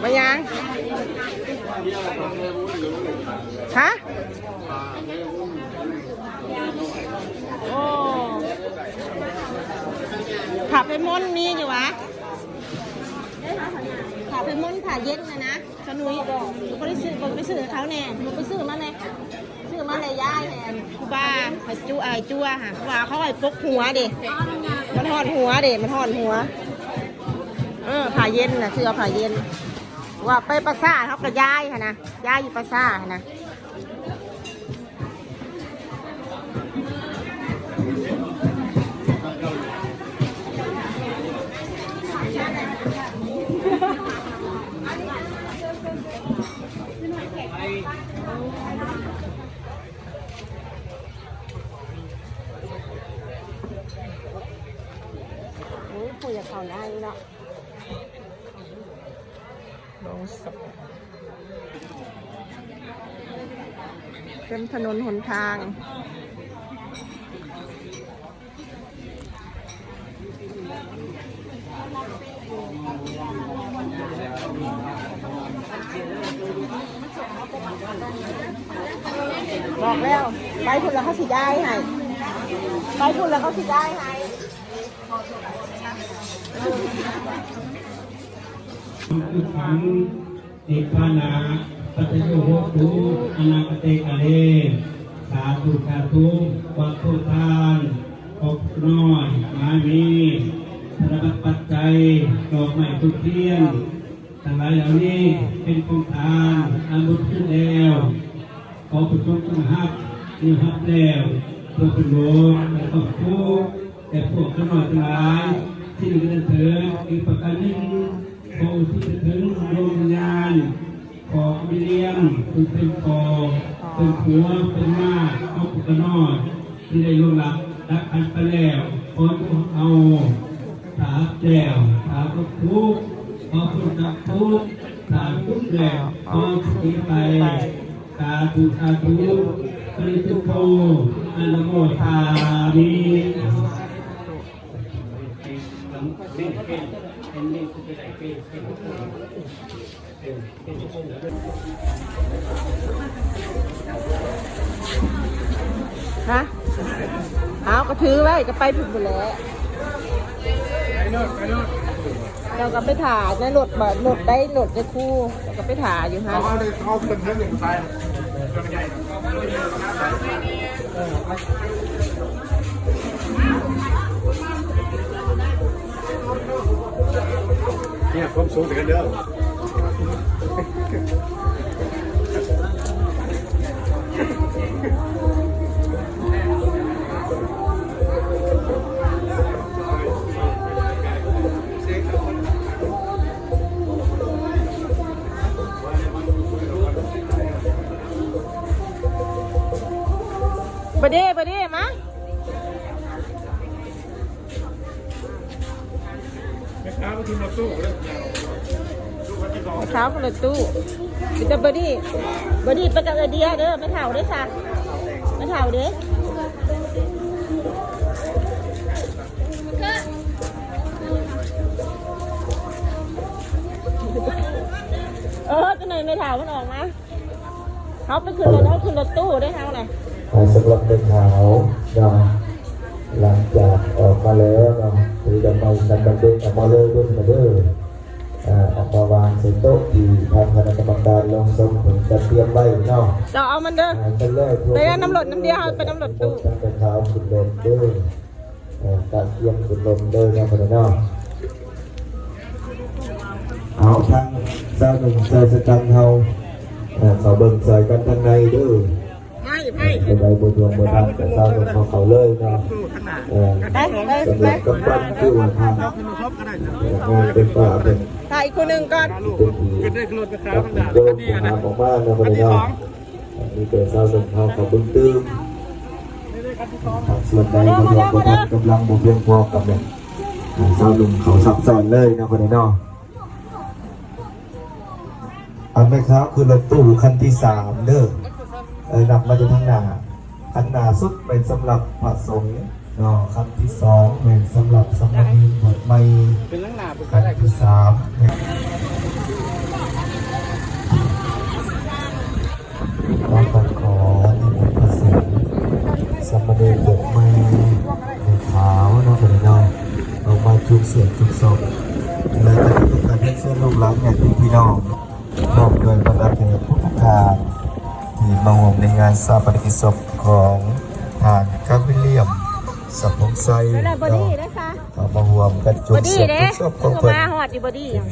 ມາຍັງ? ຮະ? ໂອ້ ຜ້າໄພມົນມີຢູ່ຫວາ? ຜ້າໄພມົນ ຜ້າເຢັນນະນະ ສະໜຸຍ ບໍ່ໄດ້ຊື້ ບໍ່ໄປຊື້ໃຫ້ເຂົາແດ່ ບໍ່ໄປຊື້ມາແດ່ ຊື້ມາໃຫ້ຍາຍ ໃຫ້ອັນຄູບາ ໃຫ້ຈຸ ໃຫ້ຈົວຫັ້ນ ເພາະວ່າເຂົາໃຫ້ປົກຫົວເດ້ ມັນຮ້ອນຫົວເດ້ ມັນຮ້ອນຫົວ. ເອີ ຜ້າເຢັນນະ ຊື້ເອົາຜ້າເຢັນ ວ່າໄປປາສາດເຮົາກໍຢາຍຫັ້ນນະ ຢາຍຢູ່ປາສາດຫັ້ນນະ. ໂອ້ຍ ຜູ້ຢາກເຂົ້າໃນເນາະ. ລົງສະ ເຕັມຖະໜົນຫົນທາງ ບອກແລ້ວ ໄປພຸ້ນລະເຂົາຊິຢາຍໃຫ້ ໄປພຸ້ນລະເຂົາຊິຢາຍໃຫ້. ພຸດທັງ ນິບພານາ ປັດຈະໂຍໂຫຕຸ ອະນາກະເຕກາເລ ສາທຸ ສາທຸ. ວັດໂພທານ ຄອບຄົວນ້ອຍ ມາມີ ທະນະບັດປັດໄຈ ດອກໄມ້ທູບທຽນ ທັງຫຼາຍເຫຼົ່ານີ້ ເປັນຂອງທານ ອັນບົດຄືນແລ້ວ ຂໍພວກສົງຈົ່ງຮັບ ເມື່ອຮັບແລ້ວ ເພື່ອປະໂຫຍດ ແລະຄວາມສຸກ ແກ່ພວກຂ້ານ້ອຍທັງຫຼາຍ. ສິ່ງທີ່ເດີນເທີນອີກປະການໜຶ່ງ ຂໍອຸທິດເຖິງດວງວິນຍານຂອງແມ່ລ້ຽງ ເຊິ່ງເປັນພໍ່ ເປັນຜົວ ເປັນມ້າຂອງພວກຂ້ານ້ອຍ ທີ່ໄດ້ລ່ວງລັບດັບຂັນໄປແລ້ວ. ຂໍຈົ່ງເອົາ ຖ້າຮັບແລ້ວ ຖ້າຕົກທຸກ ຂໍພົ້ນຈາກທຸກ ຖ້າສຸກແລ້ວ ຂໍສຸກໄປ. ສາທຸ ສາທຸ ປະລິດໂທ ອະນຸໂມທາມິ. ຮະ? ເອົາ ກໍຖືໄວ້ ກໍໄປພຸ້ນພຸ້ນແຫຼະ. ເຈົ້າກໍໄປຖ້າໃນລົດບໍ? ລົດໃດ? ລົດໃນຄູ ເຈົ້າກໍໄປຖ້າຢູ່ຫັ້ນ. ເອົາ ເອົາ ເອົາຂຶ້ນເທິງນີ້ໄປ ເນຍ ຄວາມສູງໃສ່ກັນເດີ. ບາເດ ບາເດ ມາ. ແມ່ຄ້າຂຶ້ນລົດຕູ້ເດີ ແມ່ຄ້າຂຶ້ນລົດຕູ້. ມີແຕ່ເບີດີ້ ເບີດີ້ໄປກັບເອື້ອຍເດຍເດີ. ແມ່ເຖົ້າເດ້ຊະ ແມ່ເຖົ້າເດ້. ເອີ ຈັ່ງໃດແມ່ເຖົ້າມັນອອກມາ. ເຮົາໄປຂຶ້ນລົດ ເຮົາຂຶ້ນລົດຕູ້ເດ້ເຮົານະ. ອ່າ ສຳລັບແມ່ຂາວເນາະ ຫຼັງຈາກອອກມາແລ້ວເນາະ ຖືດອກໄມ້ກັນບັນເດັກອອກມາເລີຍເດີ ເດີ. ອ່າ ເອົາມາວາງໃສ່ໂຕະທີ່ທາງຄະນະກຳມະການໂລງສົບເພິ່ນຈັດຕຽມໄວ້ເນາະ. ເຈົ້າເອົາມັນເດີ ອ່າ ໄປນຳລົດນຳດຽວ ເຮົາໄປນຳລົດຕູ້. ແມ່ຂາວຂຶ້ນລົດເດີ. ເອີ ກະກຽມຂຶ້ນລົດເດີເນາະ ບັດນີ້ເນາະ. ເອົາ ທາງຊາວໜຸ່ມຊາຍຊະກັນເຮົາ ເອີ ເຂົ້າເບິ່ງຊ່ອຍກັນທາງໃນເດີ. ເອີ ຜູ້ໃດບໍ່ທ່ວງບໍ່ທັນກໍຊາວໜຸ່ມເຮົາເຂົ້າເລີຍເນາະ. ເອີ ສຳລັບກຳປັ່ນຄືວ່າທາງ ເອີ ງານໄຟຟ້າເພິ່ນ ຖ້າອີກຜູ້ໜຶ່ງກ່ອນ ເປັນທີ່ຮັບໂຍມຜູ້ຫາບອອກມາເນາະ ບັດນີ້ເນາະ. ມີແຕ່ຊາວໜຸ່ມເຮົາເຂົ້າເບິ່ງຕື່ມ ຖ້າສ່ວນໃດບໍ່ພຽງພໍ ກຳລັງບໍ່ພຽງພໍກໍແມ່ນ ຊາວໜຸ່ມເຂົາຊັບຊ້ອນເລີຍເນາະ ບັດນີ້ເນາະ. ອັນແມ່ຄ້າຂຶ້ນລົດຕູ້ຄັນທີສາມເດີ ເອີ ນັບມາຈາກທາງໜ້າ. ຄັນໜ້າສຸດແມ່ນສຳລັບພະສົງເນາະ, ຄັນທີສອງແມ່ນສຳລັບສາມະເນນບວດໃໝ່, ຄັນທີສາມແມ່ນ ເຮົາກໍຂໍນິມົນພະສົງ ສາມະເນນບວດໃໝ່ ແມ່ຂາວເນາະ ບັດນີ້ເນາະ ອອກມາຈູງສຽງຈູງສອບ ແລະ ຈະມີໂອກາດຮຽນເຊີນລູກຫຼານຍາດຕິພີ່ນ້ອງ ພ້ອມດ້ວຍບັນດາແຂກທຸກໆທ່ານ ທີ່ມາຮ່ວມໃນງານຊາປະນະກິດສົບຂອງທ່ານກາວິລຽມ ສະພົງໄຊ ເນາະ ເຂົ້າມາຮ່ວມກັນຈູງສຽງຈູງສອບຂອງເພິ່ນ ຂຶ້ນ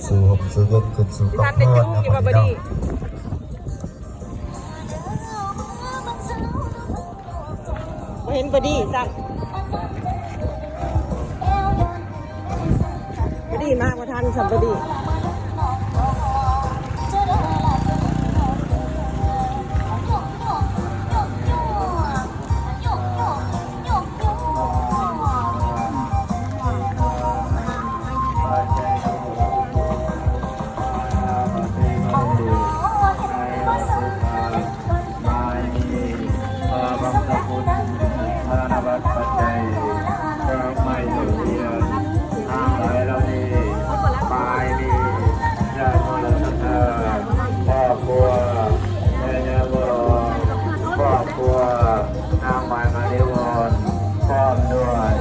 ສູ່ຮົ່ມສູ່ເຢັນ ຂຶ້ນສູ່ພະພອນເນາະ ບັດນີ້ເນາະ. ບໍ່ເຫັນບອດີ້ຊ້ຳ ບອດີ້ມາບໍ່ທັນຊ້ຳ ບອດີ້. ມາຍມີ ເອີ ບັງສະກຸນ ທານະບັດປັດໄຈ ດອກໄມ້ທູບທຽນ ທັງຫຼາຍເຫຼົ່ານີ້ ມາຍມີ ຍາດໂມລະສັດທາ ຄອບຄົວ ແມ່ຍ່າວອງ ຄອບຄົວ ນາງໝາຍມະນີວອນ ພ້ອມດ້ວຍ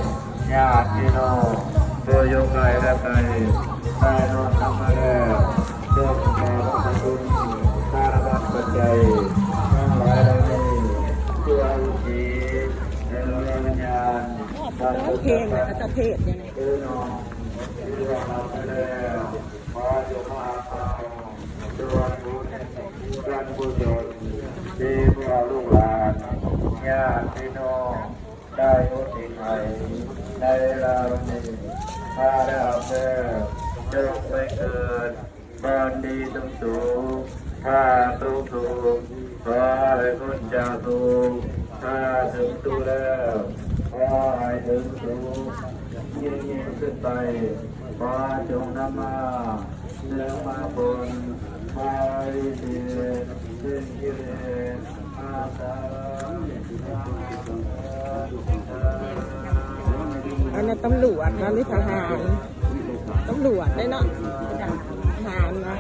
ຍາດພີ່ນ້ອງ ຜູ້ຢູ່ໃກ້ແລະໄກ ໄດ້ນ້ອມນຳມາແລ້ວ ຈົ່ງຂໍບັງສະກຸນ ທານະບັດປັດໄຈ ທັງຫຼາຍເຫຼົ່ານີ້ ເພື່ອອຸທິດໃຫ້ດວງວິນຍານ ໂອ້ ເພິ່ນຮ້ອງເພງນະ ເຂົາເຈົ້າເທດຢູ່ນີ້ ພີ່ນ້ອງທີ່ລ່ວງລັບໄປແລ້ວ ຂໍຈົ່ງມາຮັບເອົາສ່ວນບຸນສ່ວນກຸສົນ ທີ່ພວກລູກຫຼານ ຍາດພີ່ນ້ອງ ໄດ້ອຸທິດໃຫ້ໃນເວລານີ້ ຖ້າໄດ້ຮັບແລ້ວ ຈົ່ງໄປເກີດບ່ອນດີສູງສູງ ຖ້າຕົກທຸກ ຂໍໃຫ້ພົ້ນຈາກທຸກ ຖ້າເຖິງສຸກແລ້ວ ຂໍໃຫ້ເຖິງສຸກ ຍິ່ງໆຂຶ້ນໄປ ຂໍຈົ່ງນຳມາ ເລື່ອງມາຜົນ ມາວິເສດ ເປັນກິເລດ ມາສາ ອັນນັ້ນຕຳຫຼວດນະ ຫຼືທະຫານ? ຕຳຫຼວດເດ້ເນາະ ທະຫານນະ.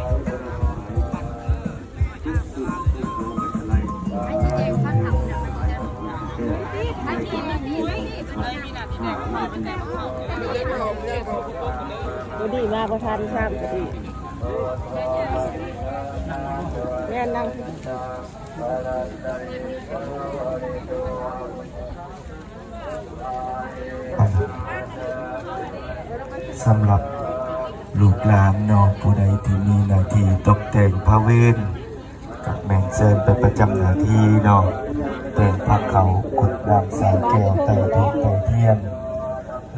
ບໍ່ດີມາບໍ່ທັນຊ້ຳ ບໍ່ດີ ແມ່ນນຳ ສຳລັບລູກຫຼານເນາະ ຜູ້ໃດທີ່ມີໜ້າທີ່ຕົກແຕ່ງພະເວນ ກໍແມ່ນເຊີນໄປປະຈຳໜ້າທີ່ເນາະ ແຕ່ງພາເຂົ້າ ກົດນ້ຳໃສ່ແກ້ວ ໃຕ້ທູບໃຕ້ທຽນ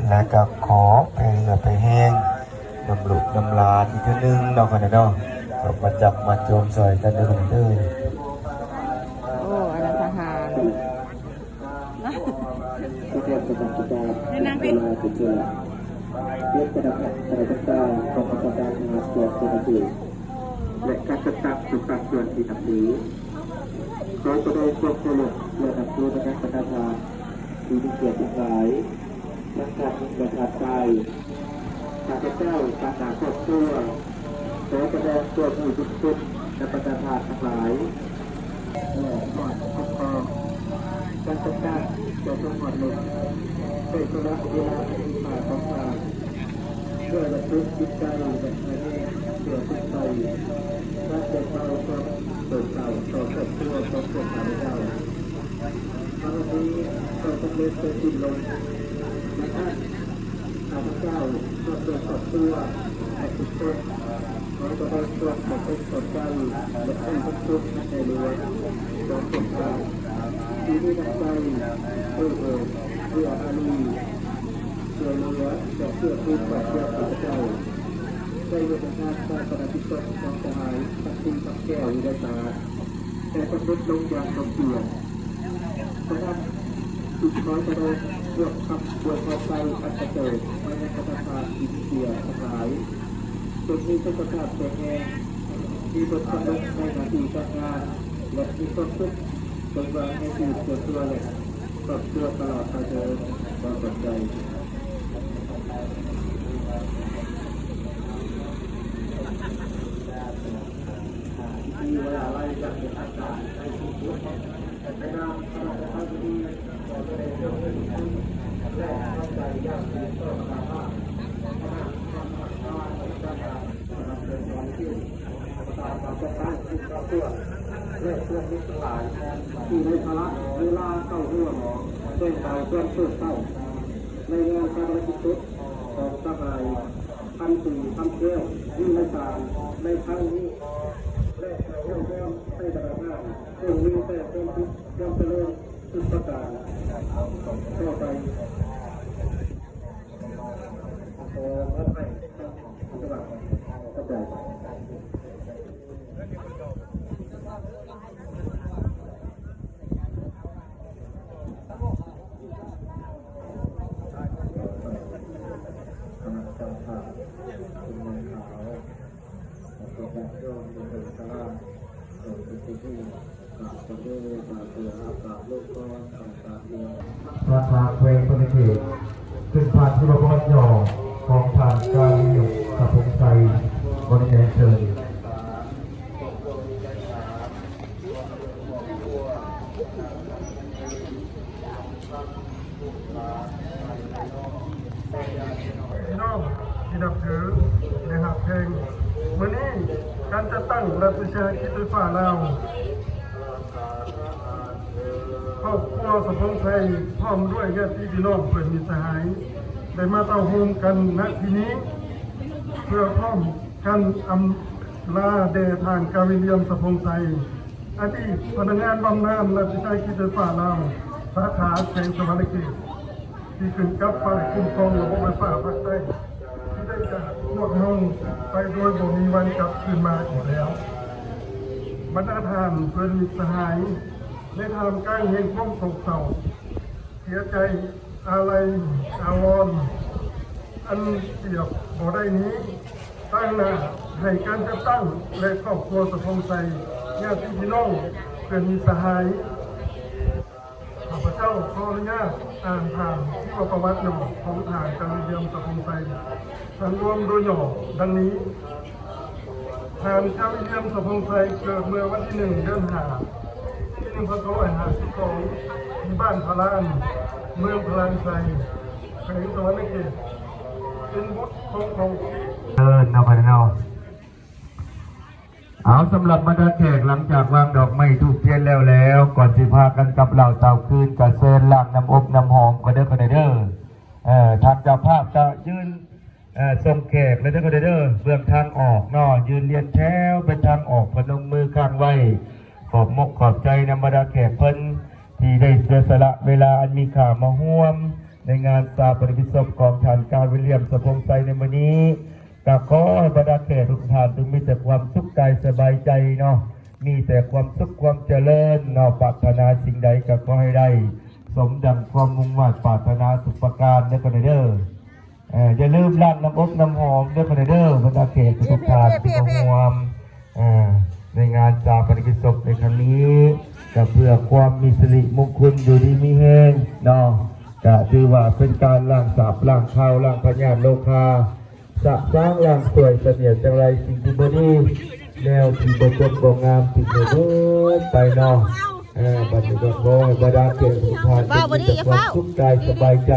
ແລະ ກໍຂໍໄປເຫື່ອໄປແຮງນຳລູກນຳຫຼານອີກເທື່ອໜຶ່ງເນາະ ຄັນເນາະ ກໍມາຈັບມາໂຈມຊ່ອຍກັນເດີ ຄັນເດີ. ໂອ້ ອັນນັ້ນທະຫານ ໃຫ້ນັ່ງພີ້ ເວລາເປັນເວລາ ຍົກລະດັບຂ້າພະເຈົ້າຂອງພະເຈົ້າທະຫານ ແລະ ຂ້າຊະຕະ ຜູ້ຮັກສ່ວນທີ່ນັບຖື ຂໍສະແດງຄວາມເຄົາລົບ ແລະ ນັບຖືບັນດາບັນດາທ່ານທີ່ມີກຽດທັງຫຼາຍ ທັງທ່ານຍິງ ແລະ ທ່ານຊາຍ. ຂ້າພະເຈົ້າ ຕາງໜ້າຄອບຄົວ ຂໍສະແດງຄວາມຮູ້ບຸນຄຸນນຳບັນດາທ່ານທັງຫຼາຍ ແລະ ຍາດປົກຄອງ ການຈັດຕັ້ງເຈົ້າສະຫງວນລົງ ໄດ້ສະຫຼະເວລາອັນມີຄ່າຂອງທ່ານ ເພື່ອລະນຶກຈິດໃຈ ແລະ ພະເນເພື່ອສຸກໄພ ການແບ່ງເບົາຄວາມໂສກເສົ້າຕໍ່ຄອບຄົວຂອງພວກຂ້າພະເຈົ້າ. ມາວັນນີ້ກໍສຳເລັດໄປສິ້ນລົງ. ດັ່ງນັ້ນ ຂ້າພະເຈົ້າ ພ້ອມດ້ວຍຄອບຄົວ ແລະ ທຸກຄົນ ຂໍສະແດງຄວາມຂອບອົກຂອບໃຈ ແລະ ຮູ້ບຸນຄຸນໃນຫຼວງຂອງພວກທ່ານ ທີ່ມີນ້ຳໃຈເອື້ອເຟື້ອ ເອື້ອອາຣີ ຊ່ວຍເຫຼືອ ແລະ ເກື້ອກູນຄອບຄົວຂ້າພະເຈົ້າ ໄດ້ເຮັດໃຫ້ງານຊາປະນະກິດສົບຂອງສະຫາຍ ທັງປີ ຄຳແກ້ວ ວິໄລສາ ໄດ້ສຳເລັດລົງຢ່າງສົມກຽດ. ສະນັ້ນ ຈຶ່ງຂໍສະແດງ ພວກຄຳອວຍພອນໄຊອັນປະເສີດມາຍັງບັນດາທ່ານທີ່ມີເກຍດທັງຫຼາຍ, ຈົ່ງມີສຸຂະພາບແຂງແຮງ, ມີບົດສຳເລັດໃນໜ້າທີ່ການງານ ແລະ ມີຄວາມສຸກສົມຫວັງໃນຊີວິດສ່ວນຕົວ ແລະ ຄອບຄົວຕະຫຼອດໄປເທີ້ນ. ຂໍຂອບໃຈ. ທີ່ໃຫ້ພາລະເວລາເຂົ້າຮ່ວມແບ່ງເບົາຄວາມໂສກເສົ້າ ໃນງານຊາປະນະກິດສົບຂອງສະຫາຍ ຄຳສີ ຄຳແກ້ວ ວິໄລສານ ໃນຄັ້ງນີ້ ແລະ ຂໍອວຍພອນໃຫ້ບັນດາທ່ານຈົ່ງມີແຕ່ຄວາມສຸກ ຄວາມຈະເລີນທຸກປະການຕໍ່ໄປ. ຂໍມອບໃຫ້ ຂອບໃຈ. ສາຂາແຂວງສະຫວັນນະເຂດ ເປັນພາດທີ່ວ່າບໍ່ຫຍໍ້ຂອງທ່ານກາວິລຽມ ສະພົງໄຊ ຂໍຮຽນເຊີນ. ພີ່ນ້ອງທີ່ນັບຖື ແລະ ຮັກແພງ, ມື້ນີ້ການຈັດຕັ້ງລັດວິສາຫະກິດໄຟຟ້າລາວ ຄອບຄົວສະພົງໄຊ ພ້ອມດ້ວຍຍາດຕິພີ່ນ້ອງເພື່ອນມິດສະຫາຍ ໄດ້ມາເຕົ້າໂຮມກັນ ນະ ທີ່ນີ້ ເພື່ອພ້ອມກັນອຳລາແດ່ທ່ານກາວິລຽມ ສະພົງໄຊ ອະດີດພະນັກງານບຳນານລັດວິສາຫະກິດໄຟຟ້າລາວ ສາຂາແຂວງສະຫວັນນະເຂດ ທີ່ຂຶ້ນກັບຝ່າຍຄຸ້ມຄອງລະບົບໄຟຟ້າພາກໃຕ້ ທີ່ໄດ້ຈາກພວກເຮົາໄປໂດຍບໍ່ມີວັນກັບຄືນມາອີກແລ້ວ. ບັນດາທ່ານເພື່ອນມິດສະຫາຍ ໃນທ່າມກາງແຫ່ງຄວາມໂສກເສົ້າ ເສຍໃຈ ອາໄລອາວອນ ອັນປຽບບໍ່ໄດ້ນີ້ ຕາງໜ້າໃຫ້ການຈັດຕັ້ງ ແລະ ຄອບຄົວສະພົງໄຊ ຍາດຕິພີ່ນ້ອງ ເພື່ອນມິດສະຫາຍ. ຂ້າພະເຈົ້າຂໍອະນຸຍາດອ່ານຜ່ານຊີວະປະຫວັດຫຍໍ້ຂອງທ່ານກາວິລຽມ ສະພົງໄຊ ສັງລວມໂດຍຫຍໍ້ດັ່ງນີ້. ທ່ານ ກາວິລຽມ ສະພົງໄຊ ເກີດເມື່ອວັນທີໜຶ່ງ ເດືອນຫ້າ ປີໜຶ່ງພັນເກົ້າຮ້ອຍຫ້າສິບສອງ ທີ່ບ້ານພະລານ ເມືອງພະລານໄຊ ແຂວງສະຫວັນນະເຂດ ເປັນບຸດຂອງເຜົ່າ ເອີ ເນາະ ເນາະ. ເອົາ ສຳລັບບັນດາແຂກ ຫຼັງຈາກວາງດອກໄມ້ທູບທຽນແລ້ວແລ້ວ ກ່ອນຊິພາກັນກັບເຫຼົ້າເຕົາຄືນ ກະເຊີນລ້າງນ້ຳອົບນ້ຳຫອມກ່ອນເດີ ເດີ. ເອີ ທ່ານເຈົ້າພາບກະຢືນ ເອີ ສົ່ງແຂກເລີຍເດີ ເດີ ເດີ ເບື້ອງທາງອອກເນາະ ຢືນລຽນແຖວເປັນທາງອອກ ພະນົມມືຄ້າງໄວ້ ຂອບມົກຂອບໃຈນຳບັນດາແຂກເພິ່ນ ທີ່ໄດ້ເສຍສະຫຼະເວລາອັນມີຄ່າມາຮ່ວມໃນງານຊາປະນະກິດສົບຂອງທ່ານກາວິລຽມ ສະພົງໄຊ ໃນມື້ນີ້. ກະຂໍໃຫ້ບັນດາແຂກທຸກທ່ານຈົ່ງມີແຕ່ຄວາມສຸກກາຍສະບາຍໃຈເນາະ ມີແຕ່ຄວາມສຸກຄວາມຈະເລີນເນາະ ປາດຖະໜາສິ່ງໃດກະຂໍໃຫ້ໄດ້ສົມດັ່ງຄວາມມຸ່ງມາດປາດຖະໜາທຸກປະການເດີ ເດີ. ເອີ ຢ່າລືມລ້າງນ້ຳອົບນ້ຳຫອມເດີ ເດີ ບັນດາແຂກທຸກໆທ່ານທີ່ມາຮ່ວມ ເອີ ໃນງານຊາປະນະກິດສົບໃນຄັ້ງນີ້ ກະເພື່ອຄວາມມີສິລິມຸງຄຸນ ຢູ່ດີມີແຮງເນາະ ກະຖືວ່າເປັນການລ້າງສາບ ລ້າງຄາວ ລ້າງພະຍາດໂລຄາ ສະສາງ ລ້າງຖ້ວຍສະໜຽດຈັງໄລສິ່ງທີ່ບໍ່ດີ ແນວທີ່ບໍ່ຈົບບໍ່ງາມ ຖິ້ມໃຫ້ເບິດໄປເນາະ. ເອີ ບັດນີ້ກະຂໍໃຫ້ບັນດາແຂກທຸກທ່ານ ມີແຕ່ຄວາມສຸກກາຍສະບາຍໃຈ.